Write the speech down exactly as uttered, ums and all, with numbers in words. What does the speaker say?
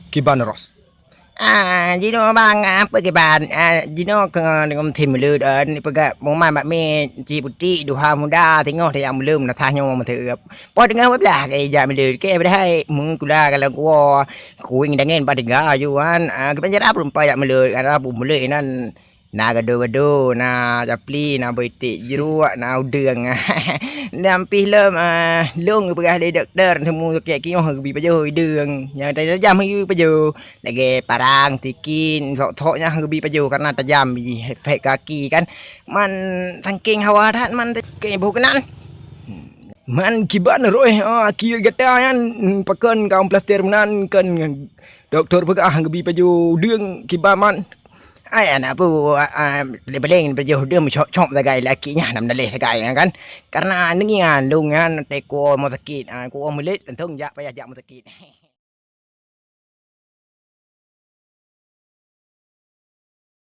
Kiban ros. Ah, jinoe bang, apa kiban? Ah, jinoe keu deungon meuteumeuleut, ah, ni peugah moman bak mi ci putik duha muda tingoh tajak meuleuem na sah nyoe meuteuk. Poh teungoh bablah ke jak meuleuet ke padahai meukula kalau kuwoe kuing dangen padega juan. Ah, kiban cara pun pajak meuleuet, karena pun meuleuet nan na gado-gado, na capli, na boitek jeruak, na udeueng. Lam pih lom, ah, lôn geupeugah lé dokto temu sakét kingoh geubi pajoh udeueng. Nyang tajam geubi pajoh. Lagèe parang, tikin, sok-sok nyan geubi pajoh karena tajam biji efek kaki kan. Man sangking hawa that man keu boh keunan. Man kiban roh, ah, aki gata nyan pakon kaum plaster meunan kan dokto peugah geubi pajoh udeueng kiban man. Ai anak pu, ah, paléng-paléng pajoh udeueng cop-cop sagai laki nyan nam daleh sagai kan. Karena neungian lôn nyan teko mo sakit, ah, ko mo lét langsung jak payah jak mo sakit.